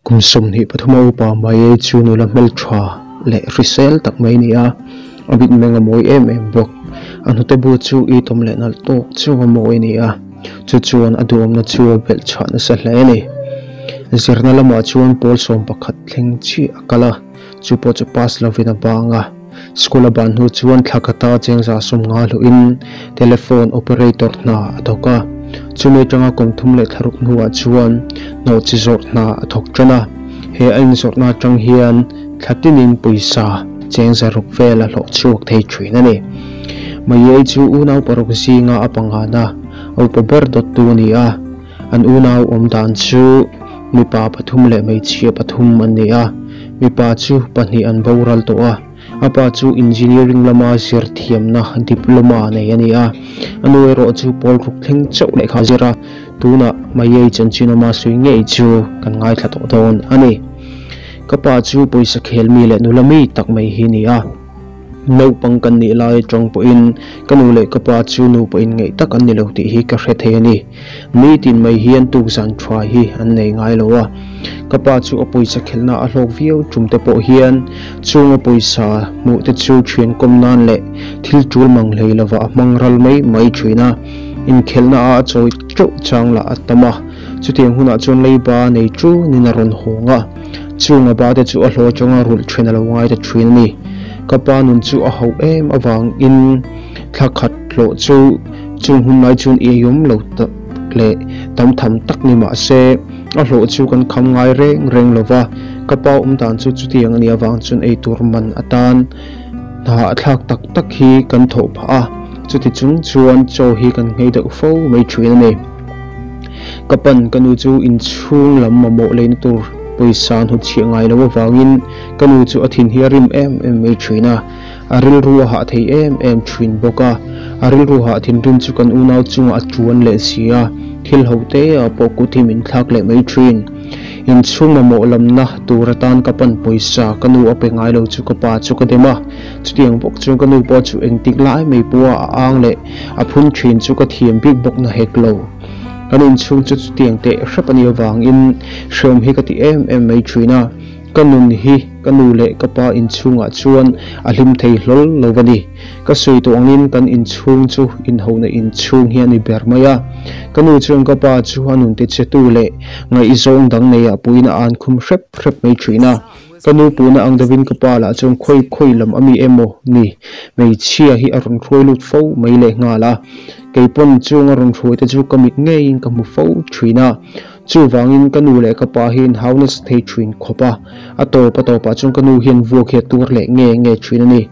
Kum 23 a upa mai chu nula hmeltha leh hrisel tak mai a ni a, a mitmeng a mawi em em bawk. A hnute bu chu itawm leh nalh tawk chauh a mawi a ni a, chu chuan a duhawmna chu a belh chhah nasa hle a ni. Zirna lamah chuan pawl 11 thleng chiah a kal a, chu pawh chu pass lovin a bang a. School a ban hnu chuan thla khata chengza 50 hluhin telephone operator hna a thawk a. Chumi atanga kum 3 le thla 6 hnuah chuan hnawh chi zawrh hna a thawk tan a. He a inzawrhna atang hian thla tinin pawisa chengza 6 vel a hlawh chhuak thei thin a ni. Mayei chu unau 6 zinga a pangana a upa ber dawttu a ni a. An unau awm dan chu mipa 3 leh hmeichhia 3 an ni a. Mipa chu 2 an boral tawh a. A pa chu engineering lama zir thiamna diploma nei a ni a. A nu erawh chu pawl ruk thleng chauh lehkha zir a. Tunah Mayei chanchin awma sawi ngei chu kan ngaithla tawh dawn a ni. Ka pa chu pawisa khel mi leh nula mi tak mai hi ni a. Naupang kan nih lai atang pawhin ka nu leh ka pa chu nu pawhin ngaih tak an ni lo tih hi ka hre thei a ni. Mi tin mai hian tuk zan tha hi an nei ngai lo a. Ka pa chu a pawisa khelhna a hlawk viau tum te pawh hian chung a pawisa hmuh te chu thian kawm nan leh thil tul mang hlei lova a hmang ral mai mai thin a. Inkhelhna a chawi teuh chang lah a tam a. Chutiang hunah chuan leiba nei chu nin a rawn hawng a. Chung a ba te chu a hlaw atanga rulh then a lo ngai ta thin a ni. Ka pa nun chu a hauh em awang in thla khat hlawh chu chung hun lai chuan i eiawm lo tak leh tam tham tak ni mah se a hlawh chu kan kham ngai reng reng lova. Ka pa awm dan chu chutiang a ni awang chuan ei tur man atan hna a thlak tak tak hi kan thawh phah a. Chuti chung chuan chaw hi kan nghei deuh fo mai thin a ni. Ka pan ka nu chu inchhung lam mamawh leina tur pawisa hnu chhiah ngai lo awangin ka nu chu a thin hi a rim em em mai thin a. A rilru a hah thei em em thin bawk a. A rilru hah thin rim chu kan unau chungah a tuan leh si a. Thil ho te a pawh kut hi min thlak leh mai thin. Inchhung mamawh lamna tur atan ka pan pawisa ka nu a pe ngai lo chu ka pa chu ka dem a. Chutiang bawk chuan ka nu pawh chu engtik lai mai pawha a ang leh a phun thin chu ka thiam bik bawk na hek lo. Kan inchhung chu chutiang teh hrep a ni awangin hreawm hi ka ti em em mai thin a. Ka nun hi ka nu leh ka pa inchhungah chuan a hlim thei hlawl lo a ni. Ka sawi tawh angin kan inchhung chu inhona inchhung hi a ni ber mai a. Ka nu chuan ka pa chu a nun ti che tu leh ngaihzawng dang nei ah puiin a an khum hrep hrep mai thin a. Ka nu puna ang deuhin ka pa lah chuan khawi khawi lam ami emaw ni hmeichhia hi a rawn hruai lut fo mai leh nghal a. Keipawn chung a rawn hruai te chu ka mit ngeiin ka hmu fo thin a. Chuwangin ka nu leh ka pa hi inhau nasa thei thin khawp a. A tawp a tawpah chuan ka nu hian vuak hi a tur leh nge nge thin a ni.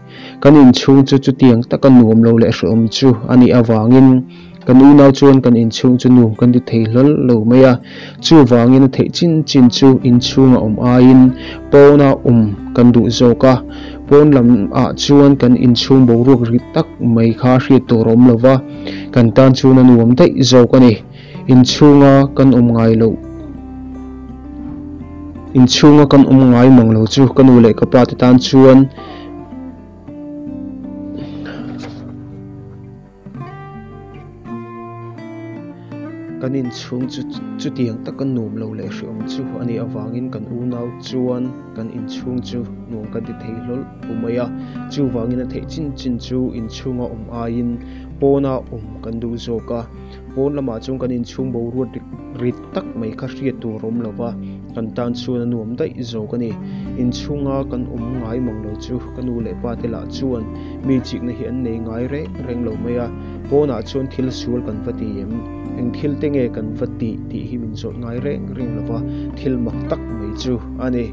Kan inchhung chu chutiang taka nuam lo leh hreawm chu a nih awangin kan unau chuan kan inchhung chu nuam kan ti thei hlawl lo mai a. Chuwangin a theih chin chin chu inchhunga awm aiin pawna awm kan duh zawk a. Pawn lam ah chuan kan inchhung boruak ri tak mai kha hriat tur awm lova. Kan tan chuan a nuam daih zawk a ni. Inchhunga kan awm ngai lo. Inchhunga kan awm ngai mang lo chu ka nu leh ka pa te tan chuan kan inchhung chu chutiang taka nuam lo leh hreawm chu a nih awangin kan unau chuan kan inchhung chu nuam kan ti thei hlawl lo mai a. Chuwangin a theih chin chin chu inchhunga awm aiin pawna awm kan duh zawk a. Pawn lamah chuan kan inchhung boruak rit tak mai kha hriat tur awm lova kan tan chuan a nuam daih zawk a ni. Inchhunga kan awm ngai mang lo chu ka nu leh pa te lah chuan mi chikna hi an nei ngai reng reng lo mai a. Pawnah chuan thil sual kan va ti em? Eng thil te nge kan va ti tih hi min zawt ngai reng reng lova thil mak tak mai chu a ni.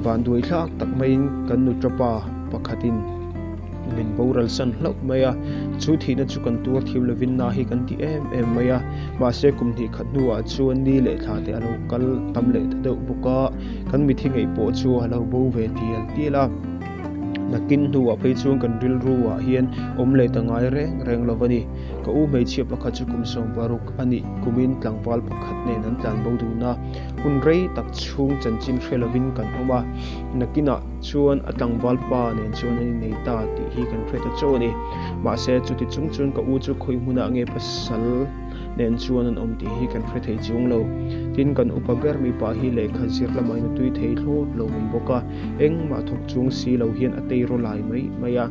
Van duai thlak tak maiin kan nu tapa pakhatin min boral san hlauh mai a. Chu thihna chu kan tuar thiam lovin na hi kan ti em em mai a. Mahse kum hnih khat hnuah chuan ni leh thla te a lo kal tam leh ta deuh bawk a. Kan mithi ngaih pawh chu a lo bo ve tial tial a. Nakin hnuah phei chuan kan rilru ah hian awm leh ta ngai reng reng lo a ni. Ka u hmeichhia pakhat chu kum 16 a nih kumin tlangval pakhat nen an tlan bo dun a. Hun rei tak chhung chanchin hre lovin kan awm a. Nakinah chuan a tlangval pa nen chuan an innei ta tih hi kan hre ta chauh a ni. Mahse chuti chung chuan ka u chu khawi hmunah nge pasal nen chuan an awm tih hi kan hre thei chuang lo. Tin, kan upa ber mipa hi lehkha zir lamah in a tui thei thlawt lo mai bawk a, engmah thawk chuang si lo hian a teiraw lai mai mai a.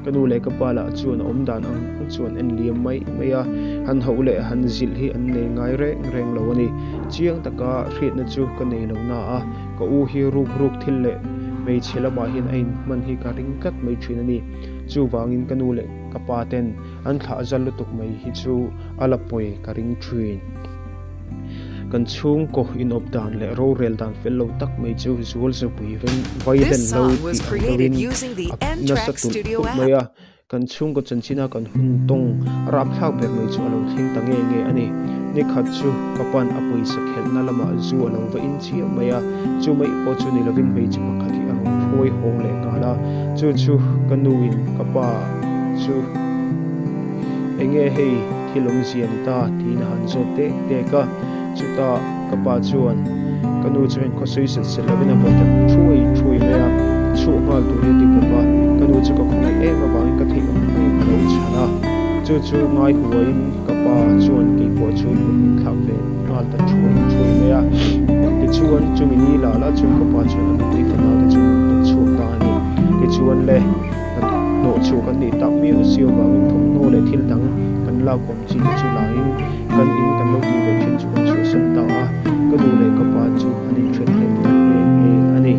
Ka nu leh ka pa lah chuan a awm dan ang ang chuan en liam mai mai a, han hauh leh han zilh hi an nei ngai reng reng lo a ni. Chiang taka hriatna chu ka nei lo na a, ka u hi ruk ruk thil leh hmeichhe lamah hian a inhman hi ka ring tlat mai thin a ni. Chuvangin ka nu leh ka pa ten an thlah zal lutuk mai hi chu a la pawi ka ring thin. Kan chhungkaw inawp dan leh rorel dan fel lo tak mai chu zual zupui vai This hlen lo song was tih ang created deuhin using the a nasa N-Track tulh Studio tulh mai app. a. Kan chhungkaw chanchina kan hun tawng rapthlak ber mai chu a lo thleng ta nge nge a ni. Nikhat chu ka pan a pawisa khelhna lamah zu a lo va in chiah mai a, chu mai pawh chu ni lovin hmeichhe pakhat hi a rawn hruai hawng leh nghal a, chu chu ka nuin ka pa chu enge hei thil awmzia ni ta tiin a han zawt dek dek a, chutah ka pa chuan ka nu chu engkhaw sawi sel sel lovin a vaw ta thuai thuai mai a, chhuah nghal turin a ti bawk a, ka nu chu ka khawngaih em avangin ka theih ang angin ka lo chhan a, chu chu ngai huaiin ka pa chuan keipawh chu kut min thlak ve nghal ta thuai thuai mai a, tichuan chumi ni lah lah chuan ka pa chuan a nupui fanau te chu min hnawt chhuak ta a ni, tichuan le. Kan hnawh chhuah kan nih tak miau si avangin thawmhnaw leh thil dang kan lak awm chi te chu laiin kan in kan lo tih ve thin chu kan chhuahsan ta a, ka nu leh ka pa chu an inthen hlen ta nghe nghe a ni.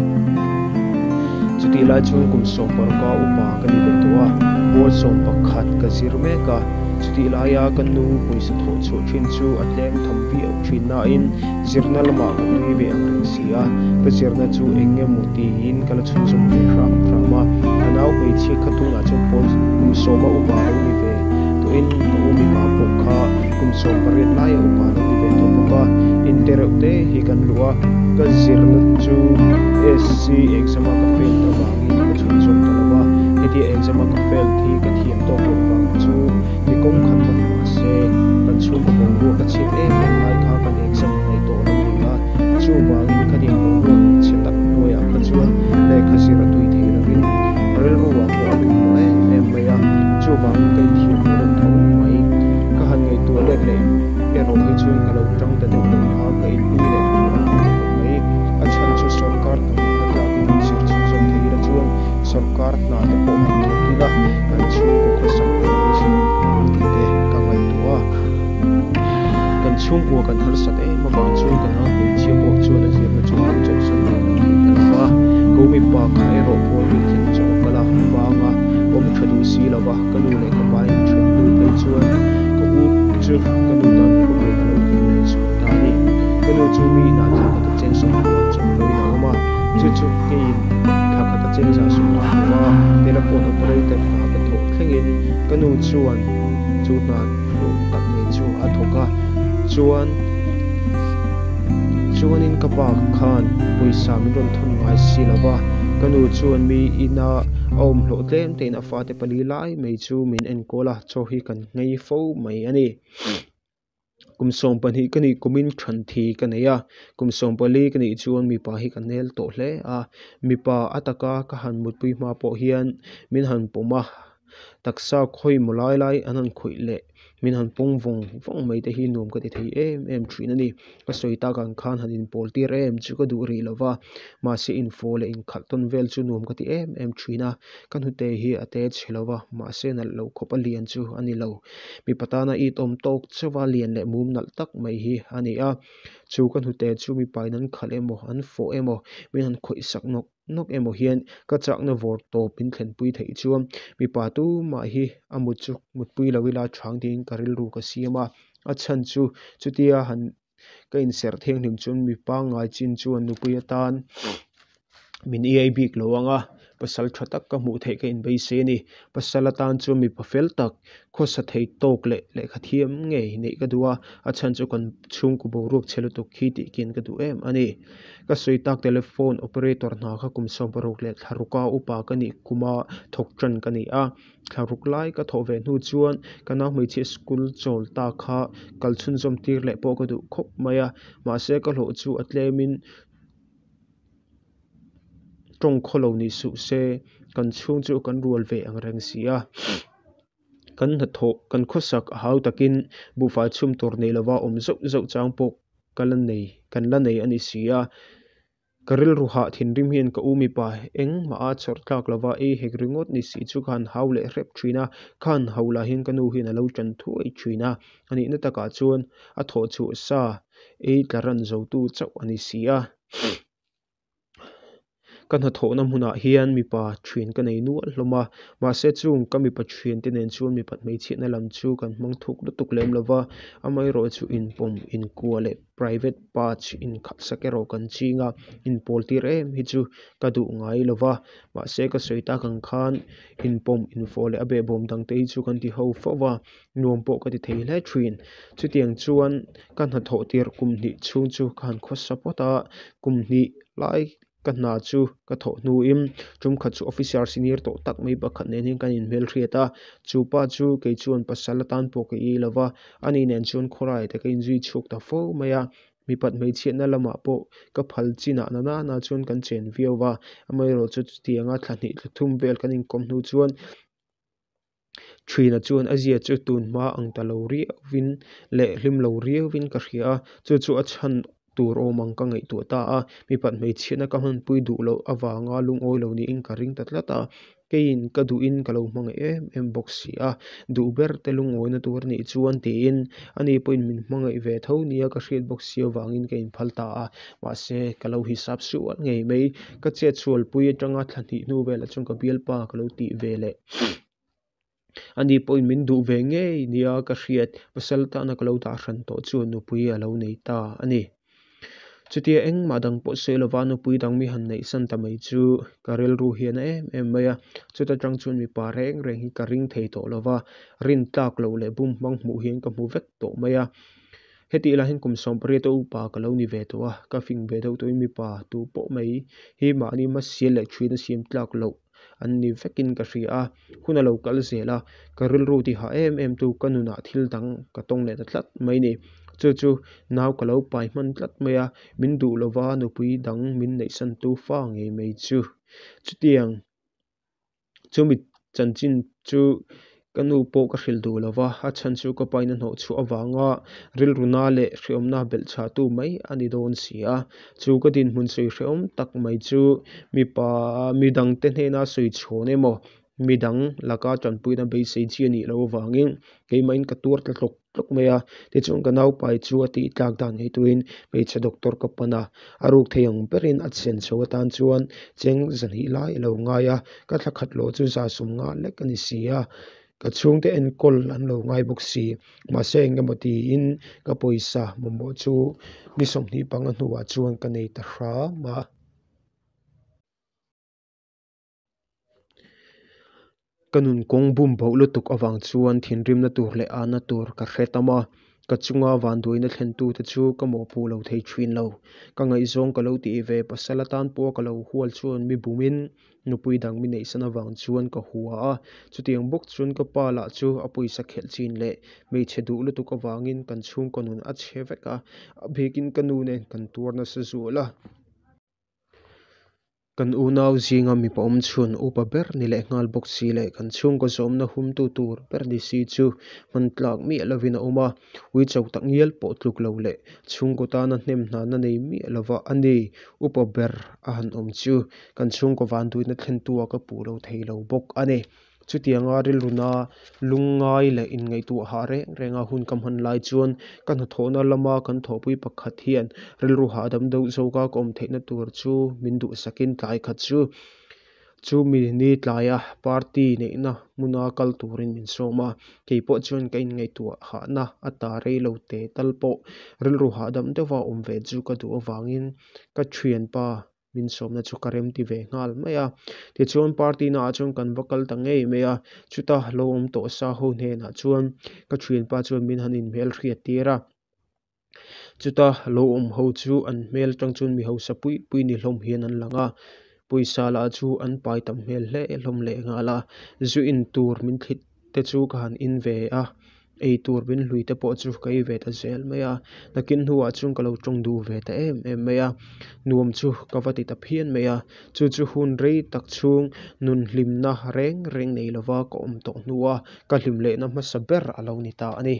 Chutih lai chuan kum 16 upa ka ni ve tawh a, pawl 11 ka zir mek a, chutih laia ka nu pawisa thawh chhuah thin chu a tlem tham viau thin nain zirna lamah ka tui ve ang reng si a, ka zirna chu eng emaw tiin ka la chhunzawm ve hram hram a, ka nau hmeichhia kha tunah chuan pawl kum sawma upa lo ni ve tawhin ka u mipa pawh kha kum 18 laia upa lo ni ve tawh bawk a, in te reuh te hi kan luh a, ka zirna chu SC exam a ka fail avangin ka chhunzawm ta lo a, hetia exam a ka fail hi ka thiam tawk loh vang chu ni kawng khat bawk mah se kan chhungkaw boruak a chhiat em em lai kha kan exam hnaih tawh lo ni a, chuvangin khatiang boruak chhe tak hnuaiah kha chuan lehkha zir a tui thei lovin rilru ah pawh a lut lo em em mai a, chuvangin ka inthiam lo deuh tho mai. Ka han ngaihtuah let leh erawh hi chuan ka lo tang ta deuh loh kha ka inui leh hnu a ang khawp mai. A chhan chu sorkar hna hna tlakin min zir chhunzawm thei ila chuan sorkar hna te pawh han thawk ila kan chhungkaw khawsak a lo zir ang tih te ka ngaihtuah a. Kan chhungkua kan harsat em avang chuan ka nau hmeichhia pawh chuan a zirna chu an chawlhsan leh lo thei ta lo va. Ko mipa kha erawh pawl ri thleng chaw a kal a, a vang a, awm tha duh si lo va, ka nu leh ka pa in then hnu phei chuan ka u chu ka nu tan phur rih a lo tling leh zual ta a ni. Ka nu chu mi inah thla khat a cheng sawm hnuah chawmpuiin a awm a, chu chu keiin thla khat a cheng zah sawm a hmu a, telephone operator hna ka thawh thlengin ka nu chuan chu hna hlawm tak mai chu a thawk a, chuan chuanin ka pa khan pawisa min rawn thawn ngai si lo va, ka nu chuan mi ina a awm hlawh tlem tein a fate pali lai mai chu min enkawl a, chaw hi kan nghei fo mai a ni. Kum 12 ka nih kumin than thi ka nei a, kum 14 ka nih chuan mipa hi ka nel tawh hle a, mipa a taka ka han mutpui hma pawh hian min han pawm a. Taksa khawi maw lai lai an han khawih leh min han pawng vawng vawng mai te hi nuam ka ti thei em em thin a ni. Ka sawi tak ang khan han inpawl tir em chu ka duh rih lo va, mahse infawh leh inkhalh tawn vel chu nuam ka ti em em thin a. Ka hnute hi a te chhe lo va, mahse nalh lo khawp a lian chu a ni lo. Mipa tana it awm tawk chauha lian leh mum nalh tak mai hi a ni a. Chu ka hnute chu mipain an khalh emaw an fawh emaw min han khawih sak nawk nawk emaw hian ka chakna vawr tawp min thlenpui theih chuan mipa tumah hi a mut chu mutpui lo ila chhang tiin ka rilru ka siam a, a chhan chu chutia han ka inserh thianghlim chuan mi pangngai chin chuan nupui atan min iai bik lo ang a, pasal tha tak ka hmuh theih ka inbeisei a ni, pasal atan chuan mipa fel tak khawsa thei tawk leh lehkha thiam ngei neih ka duh a, a chhan chu kan chhungkaw boruak chhe lutuk khi tih kian ka duh em a ni. Ka sawi tak telephone operator hna kha kum 16 leh thla ruka upa ka nih kuma thawk tan ka ni a, thla ruk lai ka thawh ve hnu chuan ka nau hmeichhia school chawl ta kha kal chhunzawm tir leh pawh ka duh khawp mai a, mahse ka hlawh chu a tlemin tawng khaw lo ni suh se kan chhung chu kan rual ve ang reng si a. Kan hnathawh, kan khawsak a hau takin buhfai chhum tur nei lova awm zauh zauh chang pawh ka la nei, kan la nei a ni si a. Ka rilru hah thinrim hian ka u mipa engmah a chawrh tlak lova ei hek ringawt ni si chu ka han hau leh hrep thin a, ka han hau lah hian ka nu hian a lo tan thuai thin a, a nihna takah chuan a thawh chhuah sa ei tla ran zotu chauh a ni si a. Ka hnathawhna hmunah hian mipa thian ka nei nual hlawm a, mahse chung ka mipa thiante nen chuan mipat hmeichhiatna lam chu kan hmang thuk lutuk lem lo va, amaherawhchu inpawm, inkuah leh private parts inkhalhsak erawh kan ching a, inpawl tir em hi chu ka duh ngai lo va, mahse ka sawi tak ang khan inpawm, infawh leh a behbawm dangte hi chu kan ti ho fo va, nuam pawh ka ti thei hle thin. Chutiang chuan ka hnathawh tirh kum hnih chhung chu ka han khawsa phawt a, kum hnih lai ka hna chu ka thawh hnuin tum khat chu officer senior tawh tak mai pakhat nen hian kan inhmelhriat a, chu pa chu kei chuan pasal atan pawh ka ei lo va, ani nen chuan khawlai te ka inzui chhuak ta fo mai a, mipat hmeichhiatna lamah pawh ka phal chinah na nana chuan kan chen viau va, amaherawhchu chutianga thla hnih thla thum vel kan inkawm hnu chuan. Ṭhina chuan a zia chu tun hma ang ta lo riauvin leh hlim lo riauvin ka hria a, chu chu a chhan tur awm ang ka ngaihtuah ta a, mipat hmeichhiatna ka hmanpui duh loh avanga lungawi lo niin ka ring ta tlat a, keiin ka duhin ka lo hmangaih em em bawk si a, duh ber te lungawina tur a nih chuan tiin ani pawhin min hmangaih ve tho nia ka hriat bawk si avangin ka inphal ta a, mahse ka lo hisap sual ngei mai, ka chetsualpui atanga thla hnih hnu velah chuan ka bialpa ka lo tih ve leh. Ani pawhin min duh ve ngei nia ka hriat, pasal tana ka lo dah hran tawh chuan nupui a lo nei ta a ni. Chutia engmah dang pawh sawi lova nupui dang mi han neihsan ta mai chu ka rilru hian a em em mai a, chuta tang chuan mipa reng reng hi ka ring thei tawh lova, rin tlak loh leh bum hmang hmuh hian ka hmu vek tawh mai a. Hetih lai hian kum 18 a upa ka lo ni ve tawh a, ka fing ve deuh tawhin mipa tu pawh mai hi mahni hmasial leh ṭhin a siam tlak loh an ni vekin ka hria a, hun a lo kal zel a, ka rilru ti hah em em tu ka nunah thil dang ka tawng leh ta tlat mai ni. Chu chu nau ka lo pai hman tlat mai a, min duh lova nupui dang min neihsan tu fa ngei mai chu. Chutiang chumi chanchin chu Ka nu pawh ka hrilh duh lo va, a chhan chu ka pain a hnawh chhuah avanga rilruna leh hrehawmna belh chhahtu mai a ni dawn si a. Chu ka dinhmun sawi hrehawm tak mai chu mipa midangte hnena sawi chhawn emaw, midang laka tanpuina beisei chi a nih loh avangin keimahin ka tuar ta tlawk tlawk mai a. Tichuan ka naupai chu a tih tlak dan ngei turin hmeichhe doctor ka pan a, a ruk thei ang berin a chen chho atan chuan cheng zahnih lai a lo ngai a, ka thla khat lawh chu za sawmnga lek a ni si a, ka chhungte enkawl an lo ngai bawk si, mahse eng emaw tiin ka pawisa mamawh chu ni 25 hnuah chuan ka nei ta hram a. Ka nun kawng bum boh lutuk avang chuan thinrimna tur leh ahna tur ka hre tam a, ka chunga vanduaina thlentute chu ka mawhpuh lo thei thin lo. Ka ngaihzawng ka lo tih ve pasal atan pawha ka lo hual chuan mi bumin nupui dang mi neihsan avang chuan ka hua a, chutiang bawk chuan ka pa lah chu a pawisa khelh chin leh hmeichhe duh lutuk avangin kan chhungkaw nun a chhe vek a, a bikin ka nu nen kan tuar nasa zual a. Kan unau zinga mipa awm chhun upa ber ni leh nghal bawk si leh kan chhungkaw zawmna humtu tur ber ni si chu hman tlak miah lovin a awm a, uicho tak ngial pawh tluk lo leh chhungkaw tana hnem hnana nei miah lova a ni. Upa ber a han awm chu kan chhungkaw vanduaina thlentu ah ka puh lo thei lo bawk a ni. Chutianga rilruna lungngai leh inngaihtuah hah reng renga hun ka hman lai chuan ka hnathawhna lama kan thawhpui pakhat hian rilru hahdam deuh zawka ka awm theihna tur chu min duhsakin tlai khat chu chumi ni tlaia party neihna hmuna kal turin min sawm a, kei pawh chuan ka inngaihtuah hahna a ta rei lo te tal pawh rilru hahdam deuha awm ve chu ka duh avangin ka thianpa min sawmna chu ka rem ti ve nghal mai a. Tichuan party naah chuan kan va kal ta ngei mai a, chuta lo awm tawh sa ho hnenah chuan ka thianpa chuan min han inhmel hriat tir a. Chuta lo awm ho chu an hmel atang chuan mi hausa pui pui ni hlawm hian an lang a, pawisa lah chu an pai tam hmel hle hlawm leh nghal a, zu in tur min thlit te chu ka han in ve a. Ei tur min hlui te pawh chu ka ei ve ta zel mai a, nakin hnuah chuan ka lo tawng duh ve ta em em mai a, nuam chu ka va ti ta phian mai a, chu chu hun rei tak chhung nun hlimna reng reng nei lova ka awm tawh hnua ka hlim lehna hmasa ber a lo ni ta a ni.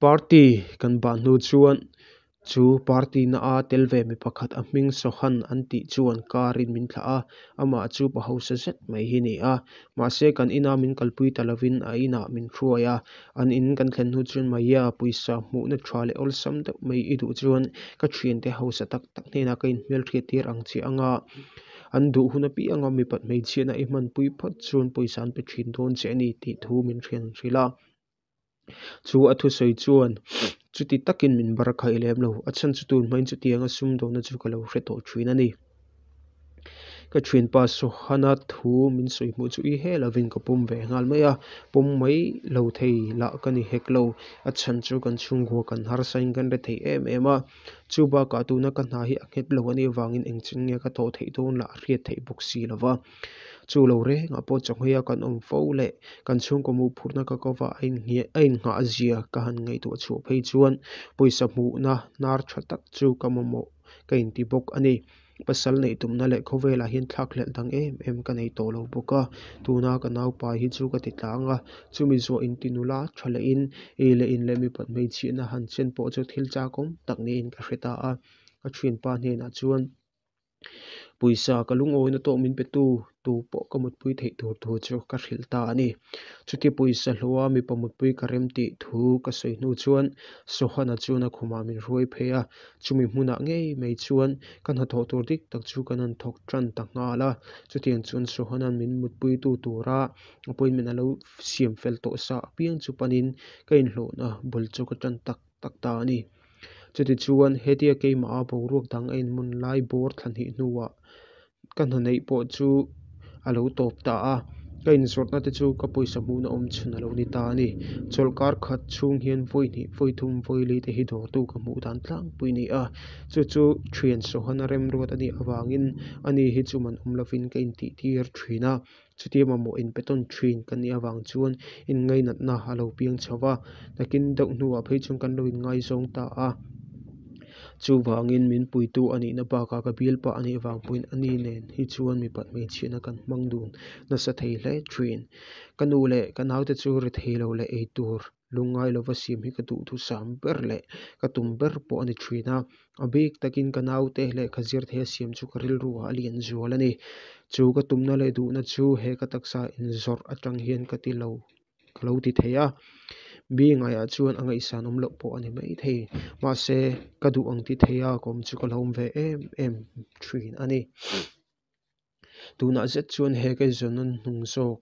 Party kan bah hnu chuan chu party na a tel ve mi pakhat a hming Sohan an tih chuan car in min thlah a, amah chu pa hausa zet mai hi a ni a, mahse kan ina min kalpui ta lovin a inah min hruai a, an in kan thlen hnu chuan Maya pawisa hmuhna tha leh awlsam deuh mai i duh chuan ka thiante hausa tak tak hnenah ka inhmelhriat tir ang che anga an duh hun apianga mipat hmeichhiatna i hmanpui phawt chuan pawisa an pe thin dawn che a ni tih thu min hriat an hrilh a. Chu a thusawi chuan chuti takin min bar khaih lem lo, a chhan chu tun hmain chutianga sumdawnna chu ka lo hre tawh thin a ni. Ka thianpa Sohana thu min sawi hmuh chu i he lovin ka pawm ve nghal mai a, pawm mai lo thei lah ka ni hek lo, a chhan chu kan chhungkua kan harsain kan re thei em em a, chu bakah tuna ka hna hi a nghet lo a nih avangin engchen nge ka thawh theih dawn lah a hriat theih bawk si lo va. Chu lo rengah pawh chawhmeh a kan awm fo leh kan chhungkaw mawhphurhna ka kova a innghiah a innghah zia ka han ngaihtuah chhuah phei chuan pawisa hmuhna hnar tha tak chu ka mamawh ka inti bawk a ni. Pasal neih tumna leh khawvelah hian thlakhlelh dang em em ka nei tawh lo bawk a, tuna ka naupa hi chu ka ti tlang a, chumi zuah inti nula tha lehin ei leh in leh mipat hmeichhiahna han chen pawh chu thil chakawm tak niin ka hre ta a, ka thianpa hnenah chuan. Pawisa ka lungawina tawk min pe tu tu pawh ka mutpui theih tur thu chu ka hrilh ta a ni. Chuti pawisa hlawha mipa mutpui ka rem tih thu ka sawi hnu chuan Sohana chuan a khumah min hruai phei a, chumi hmunah ngei mai chuan ka hnathawh tur dik tak chu kan han thawk tan ta nghal a. Chutiang chuan Sohana'n min mutpui tu tura appointment a lo siam fel tawh sa apiang chu panin ka inhlawhna bul chu ka tan tak tak ta a ni. Chutichuan, hetia keimaha boruak dang a inmun lai bawr thla hnih hnuah ka hna neih pawh chu a lo tawp ta a, ka inzawrhna te chu ka pawisa hmuhna awm chhun a lo ni ta a ni. Chawlhkar khat chhung hian vawi hnih, vawi thum, vawi li te hi dawrtu ka hmuh dan tlangpui a ni a, chu chu thian Sohana remruat a nih avangin ani hi chu man awm lovin ka intihtir thin a. Chutia mamawh inpe tawn thin kan nih avang chuan inngainatna a lo piang chho va, nakin deuh hnuah phei chuan kan lo inngaizawng ta a. Chuvangin min puitu a nihna bakah ka bialpa a nih avang pawhin ani nen hi chuan mipat hmeichhiatna kan hmang dun nasa thei hle thin. Ka nu leh ka naute chu ri thei lo leh ei tur lungngai lova siam hi ka duhthusam ber leh ka tum ber pawh a ni thin a, a bik takin ka naute lehkha zir thei a siam chu ka rilru ah a lian zual a ni. Chu ka tumna leh duhna chu he ka taksa inzawrh atang hian ka ti lo ka lo ti thei a, mi ngaiah chuan a ngaihsan awm loh pawh a ni mai thei, mahse ka duh ang ti thei a ka awm chu ka lo awm ve em em thin a ni. Tunah zet chuan he ka inzawnna hnung zawk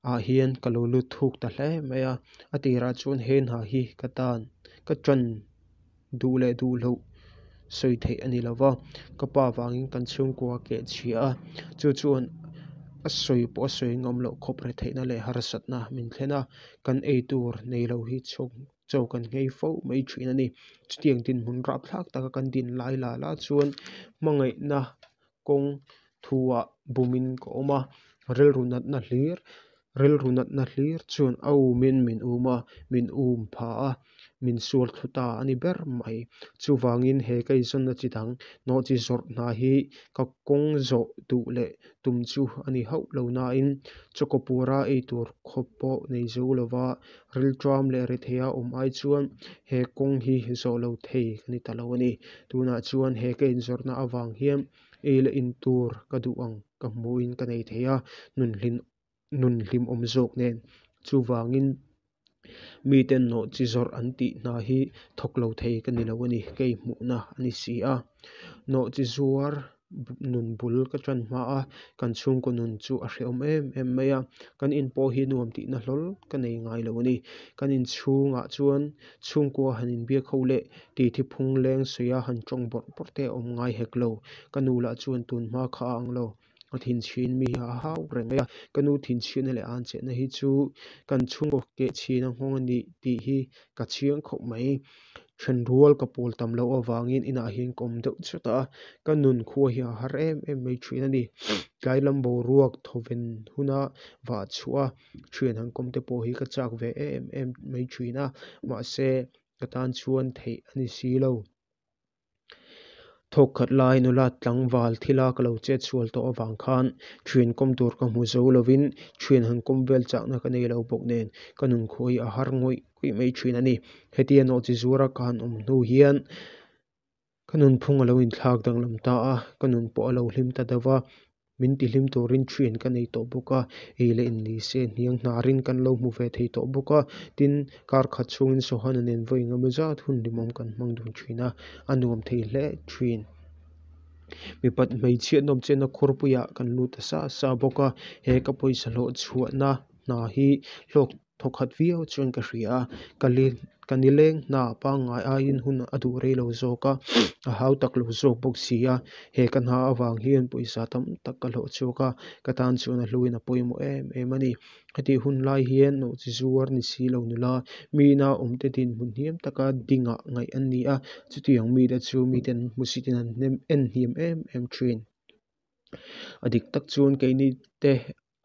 ah hian ka lo lut thuk ta hle mai a, a tirah chuan he hna hi ka tan ka tan duh leh duh loh sawi theih a ni lo va, ka pa vangin kan chhungkua a keh chhia a, chu chuan a sawi pawh a sawi ngam loh khawp retheihna leh harsatna min thlen a, kan ei tur nei lo hi chhawk chaw kan nghei fo mai thin a ni. Chutiang dinhmun rapthlak taka kan din lai la la chuan hmangaihna kawng thuah bumin ka awm a, rilru natna hlir rilru natna hlir chuan a umin min um a, min um pha a, min sual thlu ta a ni ber mai. Chuvangin he ka inzawnna chi dang nawhchi zawrh hna hi ka kawng zawh duh leh tum chu a ni hauh lo nain chawkawpura ei tur khawp pawh nei zo lova rilṭam leh retheia awm ai chuan he kawng hi zawh lo thei ka ni ta lo a ni. Tunah chuan he ka inzawrhna avang hian ei leh in tur ka duh ang ka hmuhin ka nei thei a, nun nun hlimawm zawk nen. Chuvangin miten nawh chi zawrh an tih hna hi thawk lo thei ka ni lo a ni, ka inhmuhna a ni si a. Nawh chi zuar nun bul ka tan hma a, kan chhungkaw nun chu a hrehawm em em mai a, kan in pawh hi nuam tihna hlawl ka nei ngai lo a ni. Kan inchhungah chuan chhungkua han inbiak ho leh titi phung leng sawi a han tawng bawrh bawrh te a awm ngai hek lo. Ka nu lah chuan tun hma kha a ang lo, a thinchhin mi hi a hau reng mai a, ka nu thinchhiatna leh an chetna hi chu kan chhungkaw kehchhin a nghawng a ni tih hi ka chhiang khawp mai. Thenrual ka pawl tam loh avangin inah hian ka awm deuh chawt a, ka nun khua hi a har em em mai thin a ni. Tlai lam boruak thawven huna vah chhuah a, thian han kawm te pawh hi ka chak ve em em mai thin a, mahse ka tan chuan theih a ni si lo. Thawk khat lai nula tlangval thila ka lo chet sual tawh avang khan thian kawm tur ka hmu zo lovin thian han kawm vel chakna ka nei lo bawk nen ka nunkhua hi a har ngawih ngawih mai thin a ni. Hetia nawhchi zuara ka han awm hnu hian ka nunphung a lo inthlak danglam ta a, ka nun pawh a lo hlim ta deuh va. Min tihlim turin thian ka nei tawh bawk a, ei leh in ni se hniang hnarin kan lo hmu ve thei tawh bawk a, tin kar khat chhungin Sohana nen vawi engemaw zat hun limawm kan hmang dun thin a, a nuam thei hle thin. Mipat hmeichhia nawmchenna khurpuiah kan lut ta sa sa bawk a, he ka pawisa hlawh chhuahna hna hi hlawk Thawkhat viau chuan ka hria a, ka li ka nileng hna pangngai aiin hun a duh rei lo zawk a, a hau tak lo zawk bawk si a, he ka hna avang hian pawisa tam tak ka hlawh chhuak a, ka tan chuan a hluin a pawimawh em em a ni. Hetih hun lai hian nawhchi zuar ni si lo nula, mi ina awmte dinhmun hniam taka dingah ngaih an ni a, chutiang mite chu miten an hmusitin an en hniam em em thin. A dik tak chuan keini te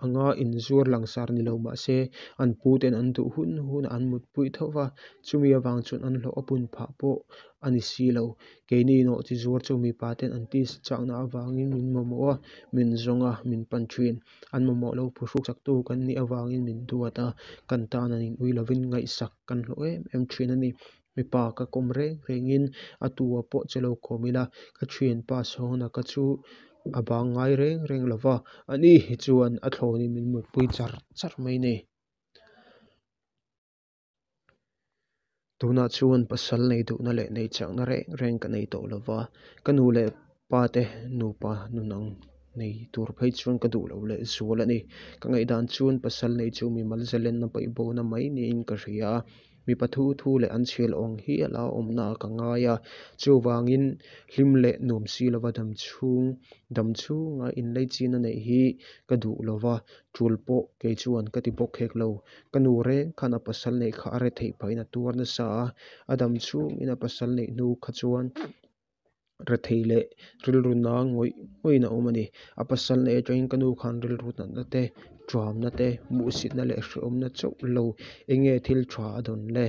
anga inzuar langsar ni lo mah se an pu ten an duh hun hunah an mutpui tho va, chumi avang chuan an hlawh a pun phah pawh a ni si lo. Keini nawhchi zuar chu mipa ten an tisa chakna avangin min mamawh a, min zawng a, min pan thin. An mamawh lo phuhruk chaktu kan nih avangin min duat a, kan tan an inui lovin ngaihsak kan hlawh em em thin a ni. Mipa ka kawm reng rengin a tua pawh che lo kawm ila, ka thianpa Sawna ka chu a bang ngai reng reng lo va, ani hi chuan a thlawnin min mutpui char char mai ni. Tunah chuan pasal nei duhna leh nei chakna reng reng ka nei tawh lo va, ka nu leh pa te nupa nun ang nei tur phei chuan ka duh lo leh zual a ni. Ka ngaihdan chuan pasal nei chu mimal zalenna paihbona mai niin ka hria a. Mipa thu thu leh an chhial awng hial a awmna ah ka ngai a, chuvangin hlim leh nuam si lova dam chhung dam chhunga inleichina neih hi ka duh lova, tul pawh kei chuan ka ti bawk hek lo. Ka nu reng khan a pasal neih kha a retheih pahin a tuar nasa a, a dam chhungin a pasal neih hnu kha chuan Rethei leh rilru na ngawih ngawih in a awm a ni. A pasal neih atangin ka nu khan rilru natna te, ṭuamna te, hmuhsitna leh hrehawmna chauh lo eng nge thil ṭha a dawn le?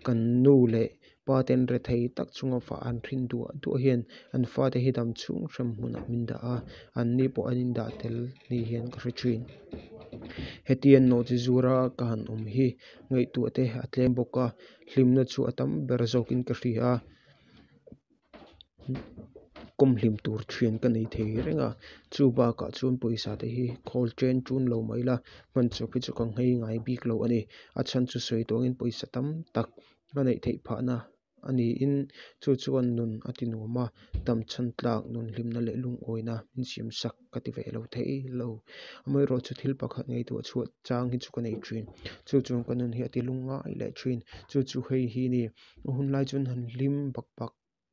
Kan nu leh pa ten rethei tak chunga fa an hrin duah duah hian an fate hi dam chhung hrem hmunah min dah a, an ni pawh an indah tel ni hian ka hre ṭhin. Hetiang nawhchi zura ka han awm hi ngaihtuah te a tlem bawk a, hlimna chu a tam ber zawkin ka hria a. Kawm hlim tur thian ka nei thei reng a, chu bakah chuan pawisa te hi khawl chen tun lo mai ila hman chawp hi chu ka nghei ngai bik lo a ni. A chhan chu sawi tawngin pawisa tam tak ka neih theih phahna a niin chu chuan nun a ti nuam a, dam chhan tlak nun hlimna leh lungawina min siam sak ka ti ve lo thei lo. Amaherawhchu chu thil pakhat ngaihtuah chhuah chang hi chu ka nei thin, chu chuan ka nun hi a ti lungngai leh thin, chu chu hei hi a ni. A hun lai chuan han hlim bak bak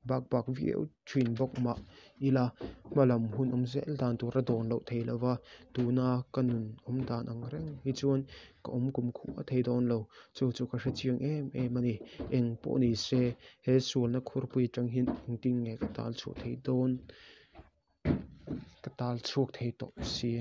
bak bak viau thin bawk mah ila hma lam hun awm zel dan tur a dawn loh theih loh va, tuna ka nun awm dan ang reng hi chuan ka awm kum khuh a thei dawn lo, chu chu ka hre chiang em em a ni. Eng pawh ni se he sualna khurpui atang hian engtin nge ka tal chhuah theih dawn ka tal chhuak thei tawh si.